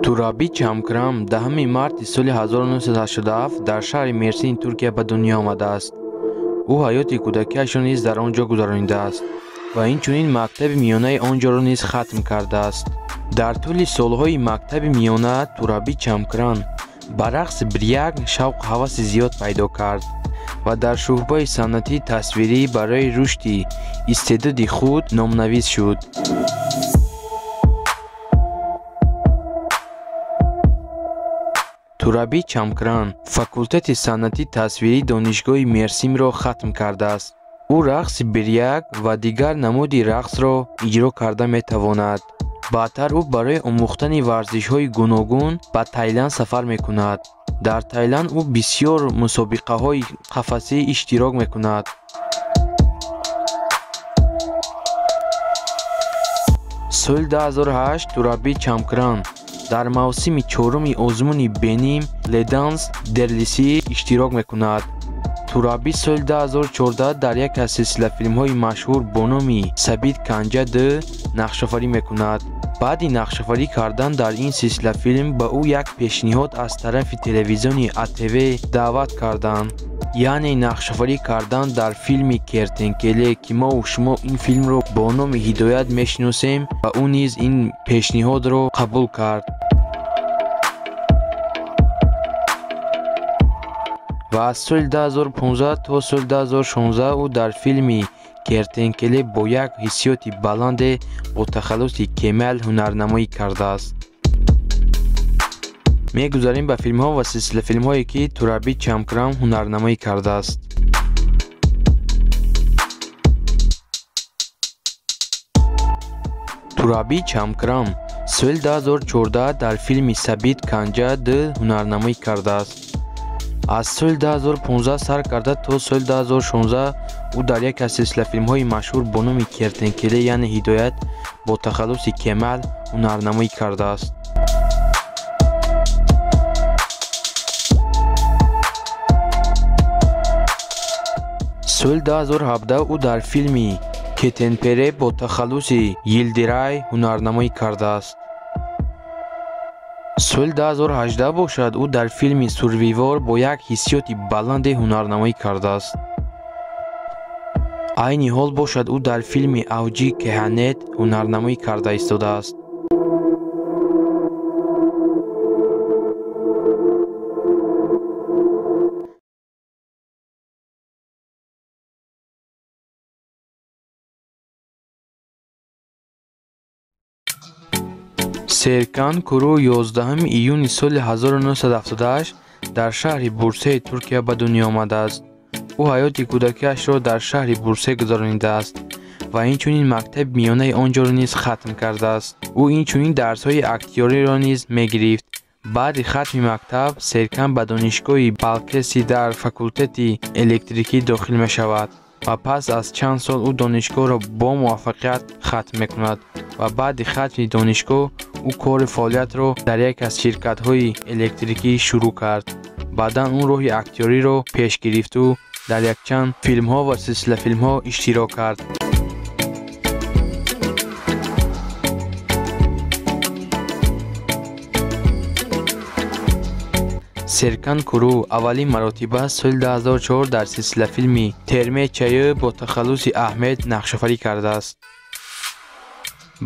Тураби Чамкиран 10 марти соли 1987 дар шаҳри Мерсини Туркия ба дунё омадааст. Ӯ ҳаёти кӯдакиашро низ дар он ҷо гузаронидааст ва инчунин мактаби миёнаи он ҷоро низ хатм кардааст. Дар тӯли солҳои мактаби миёна Тураби Чамкиран ба рақси бряк шавқу ҳаваси зиёд пайдо кард ва дар шӯъбаи санъатии тасвирӣ барои рушди истеъдоди худ номнавис шуд. Тураби Чамкиран факултети санъати тасвирии донишгоҳи Мерсинро хатм кардааст. Ӯ рақси бряк ва дигар намуди рақсро иҷро карда метавонад. Баъдтар ӯ барои омӯхтани варзишҳои гуногун ба Таиланд сафар мекунад. Дар Таиланд ӯ бисёр мусобиқаҳои қафасӣ иштирок мекунад. Соли 2008 Тураби Чамкиран дар мавсими чоруми озмуни Беним Леданс Дерлиси иштирок мекунад. Тураби соли 2014 дар яке аз силсилафилмҳои машҳур бо номи Сабит Канҷа 2 нақшофарӣ мекунад. Баъди нақшофарӣ кардан дар ин силсилафилм ба ӯ як пешниҳод аз тарафи телевизиони АТВ даъват карданд, яъне нақшофарӣ кардан дар филми Кертенкеле, ки мову шумо ин филмро бо номи Ҳидоят мешиносем, ва ӯ низ ин пешниҳодро қабул кард. Ва аз соли 2015 то соли 2016 ӯ дар филми Кертенкеле бо як ҳиссиёти баланде бо тахаллуси Кемал ҳунарнамоӣ кардааст. Мегузарем ба филмҳо ва силсилафилмҳое, ки Тураби Чамкиран ҳунарнамоӣ кардааст. Тураби Чамкиран соли 2014 дар филми Сабит Канҷа 2 ҳунарнамоӣ кардааст. Аз соли 2015 сар карда то соли 2016 ӯ дар яке аз силсилафилмҳои машҳур бо номи Кертенкеле, яъне Ҳидоят, бо тахаллуси Кемал ҳунарнамоӣ кардааст. Соли 2017 ӯ дар филми Кетенпере бо тахаллуси Йилдирай ҳунарнамоӣ кардааст. Соли 2018 бошад, ӯ дар филми Сурвивор бо як ҳиссиёти баланде ҳунарнамоӣ кардааст. Айни ҳол бошад, ӯ дар филми Авҷи Кеҳанет ҳунарнамоӣ карда истодааст. Серкан Куру 11 июни соли 1978 дар шаҳри Бурсаи Туркия ба дунё омадааст. Ӯ ҳаёти кӯдакиашро дар шаҳри Бурса гузаронидааст ва инчунин мактаби миёнаи он ҷоро низ хатм кардааст. Ӯ инчунин дарсҳои актёриро низ мегирифт. Баъди хатми мактаб Серкан ба донишгоҳи Балкеси дар факултети электрикӣ дохил мешавад ва пас аз чанд сол ӯ донишгоҳро бо муваффақият хатм мекунад ва баъди хатми донишгоҳ ӯ кори фаъолиятро дар яке аз ширкатҳои электрикӣ шурӯъ кард. Баъдан ӯ роҳи актёриро пеш гирифту дар якчанд филмҳо ва силсилафилмҳо иштирок кард. Серкан Куру аввалин маротиба соли 2004 дар силсилафилми Терме Чайы бо тахаллуси Аҳмед нақшофарӣ кардааст.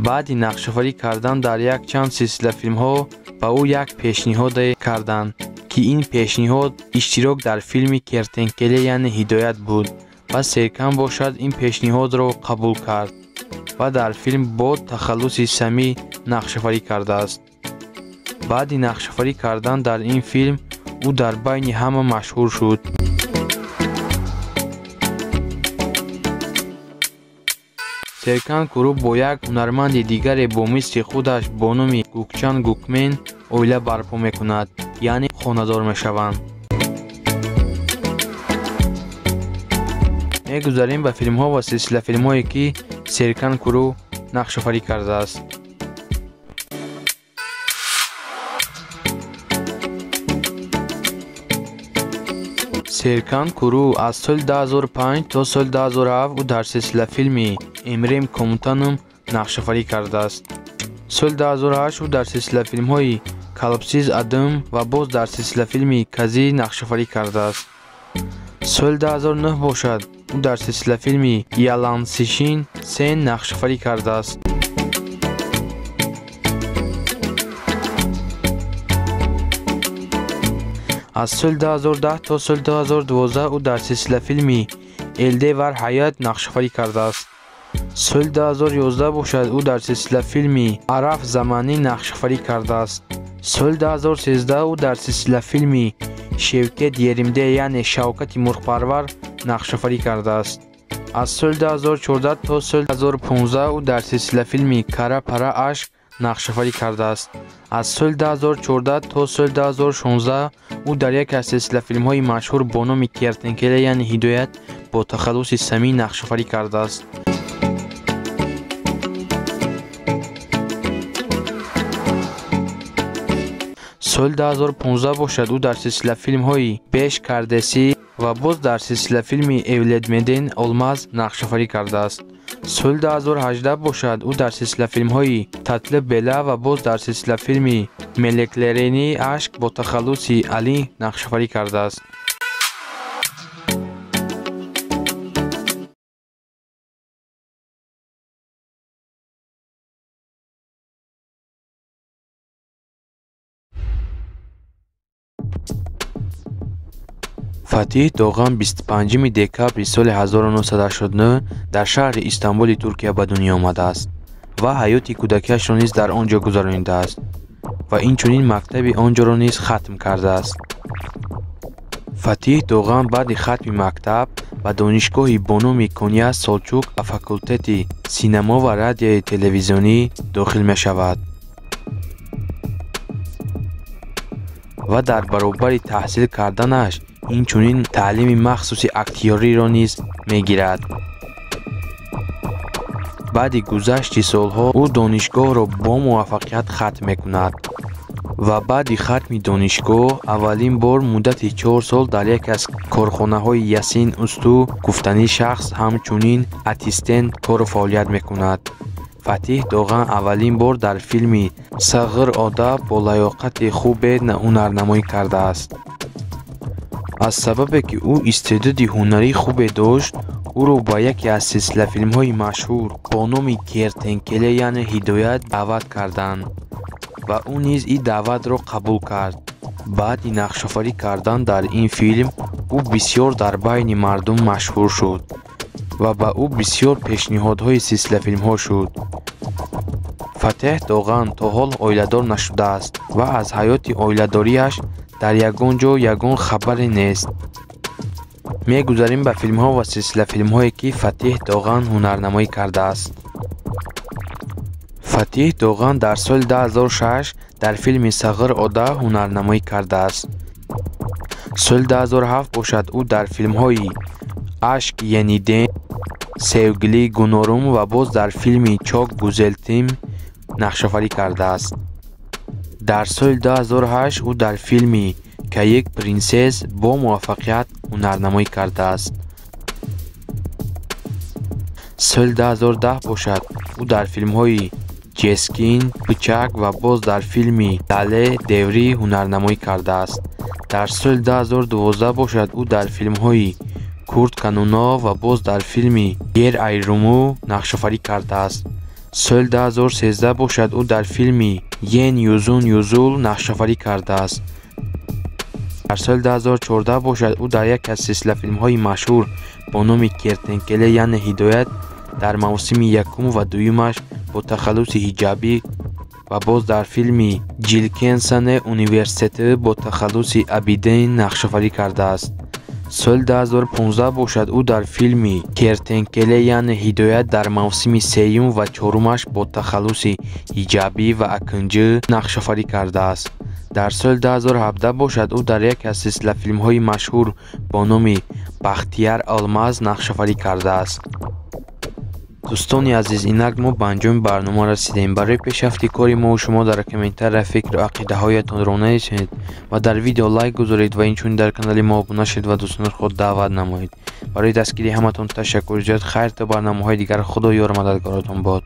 Баъди нақшофарӣ кардан дар якчанд силсилафилмҳо ба ӯ як пешниҳоде карданд, ки ин пешниҳод иштирок дар филми Кертенкеле, яъне Ҳидоят буд, ва Серкан бошад ин пешниҳодро қабул кард ва дар филм бо тахаллуси Самӣ нақшофарӣ кардааст. Баъди нақшофарӣ кардан дар ин филм ӯ дар байни ҳама машҳур шуд. Серкан Куру бо як ҳунарманди дигаре бо мисли худаш бо номи Гукчан Гукмен оила барпо мекунад, яъне хонадор мешаванд. Мегузарем ба филмҳо ва силсилафилмҳое, ки Серкан Куру нақшофарӣ кардааст. Серкан Куру аз соли 2005 то соли 2007 ӯ дар силсилафилми Эмрем Комутаном нақшофарӣ кардааст. Соли 2008 ӯ дар силсилафилмҳои Калбсиз Адым ва боз дар силсилафилми Казӣ нақшофарӣ кардааст. Соли 2009 бошад, ӯ дар силсилафилми Ялансишин Сен нақшофарӣ кардааст. Аз соли 2010 то соли 2012 ӯ дар силсилафилми Элде вар ҳаёт нақшофарӣ кардааст. Соли 2011 бошад, ӯ дар силсилафилми Араф заманӣ нақшофарӣ кардааст. Соли 2013 ӯ дар силсилафилми Шевкет Еримде, яъне Шавкати мурғпарвар нақшофарӣ кардааст. Аз соли 2014 то соли 2015 ӯ дар силсилафилми Кара Пара Ашк нақшофарӣ кардааст. Аз соли 2014 то соли 2016 ӯ дар яке аз силсилафилмҳои машҳур бо номи Кертенкеле, яъне Ҳидоят бо тахаллуси Самӣ нақшофарӣ кардааст. Соли 2015 бошад, ӯ дар силсилафилмҳои Беш Кардесӣ ва боз дар силсилафилми Эвледмеден Олмаз нақшофарӣ кардааст. Соли 2018 бошад, ӯ дар силсилафилмҳои Татлы Бела ва боз дар силсилафилми Мелеклерени Ашк бо тахаллуси Алӣ нақшофарӣ кардааст. Фатиҳ Доған 25 декабри соли 1989 дар шаҳри Истанбули Туркия ба дунё омадааст ва ҳаёти кӯдакиашро низ дар он ҷо гузаронидааст ва инчунин мактаби он ҷоро низ хатм кардааст. Фатиҳ Доған баъди хатми мактаб ба донишгоҳи бо номи Коня Солчук ба факултети синамо ва радиои телевизионӣ дохил мешавад ва дар баробари таҳсил карданаш инчунин таълими махсуси актёриро низ мегирад. Баъди гузашти солҳо ӯ донишгоҳро бо муваффақият хатм мекунад ва баъди хатми донишгоҳ аввалин бор муддати 4 сол дар яке аз корхонаҳои Ясин Усту гуфтанӣ шахс ҳамчунин ассистент кору фаъолият мекунад. Фатиҳ Доған аввалин бор дар филми Сағир Ода бо лаёқати хубе ҳунарнамоӣ кардааст. Аз сабабе ки ӯ истеъдоди ҳунарии хубе дошт, ӯро ба яке аз силсилафилмҳои машҳур бо номи Кертенкеле, яъне Ҳидоят даъват карданд ва ӯ низ ин даъватро қабул кард. Баъди нақшофарӣ кардан дар ин филм ӯ бисёр дар байни мардум машҳур шуд ва ба ӯ бисёр пешниҳодҳои силсилафилмҳо шуд. Фатиҳ Доған то ҳол оиладор нашудааст ва аз ҳаёти оиладориаш дар ягон ҷо ягон хабаре нест. Мегузарем ба филмҳо ва силсилафилмҳое ки Фатиҳ Доған ҳунарнамоӣ кардааст. Фатиҳ Доған дар соли 2006 дар филми Сағир Ода ҳунарнамоӣ кардааст. Соли 2007 бошад, ӯ дар филмҳои Ашк Ениден, Севгили Гунорум ва боз дар филми Чок Гузелтим нақшофарӣ кардааст. Дар соли 2008 ӯ дар филми Кайик Принсесс бо муваффақият ҳунарнамоӣ кардааст. Соли 2010 бошад, ӯ дар филмҳои Ҷескин, Пичак ва боз дар филми Дале Деврӣ ҳунарнамоӣ кардааст. Дар соли 2012 бошад, ӯ дар филмҳои Курт Кануно ва боз дар филми Ер Айруму нақшофарӣ кардааст. Соли 2013 бошад, ӯ дар филми Йен Юзун Юзул нақшофарӣ кардааст. Дар соли 2014 бошад, ӯ дар яке аз силсилафилмҳои машҳур бо номи Кертенкеле, яъне Ҳидоят дар мавсими якум ва дуюмаш бо тахаллуси Ҳиҷабӣ ва боз дар филми Ҷилкенсане университети бо тахаллуси Абидин нақшофарӣ кардааст. Соли 2015 бошад, ӯ дар филми Кертенкеле, яъне Ҳидоят дар мавсими сеюм ва чорумаш бо тахаллуси Ҳиҷабӣ ва Акинҷӣ нақшофарӣ кардааст. Дар соли 2017 бошад, ӯ дар яке аз силсилафилмҳои машҳур бо номи Бахтияр Олмаз нақшофарӣ кардааст. Дӯстони азиз, инак мо ба анҷоми барнома расидем. Барои пешрафти кори мо шумо дар комментария фикру ақидаҳоятонро нависед ва дар видео лайк гузоред ва инчунин дар канали мо обуна шавед ва дӯстони худ даъват намоед. Барои дастгирии ҳаматон ташаккури зиёд. Хайр то барномаҳои дигар, Худо ёру мададгоротон бод.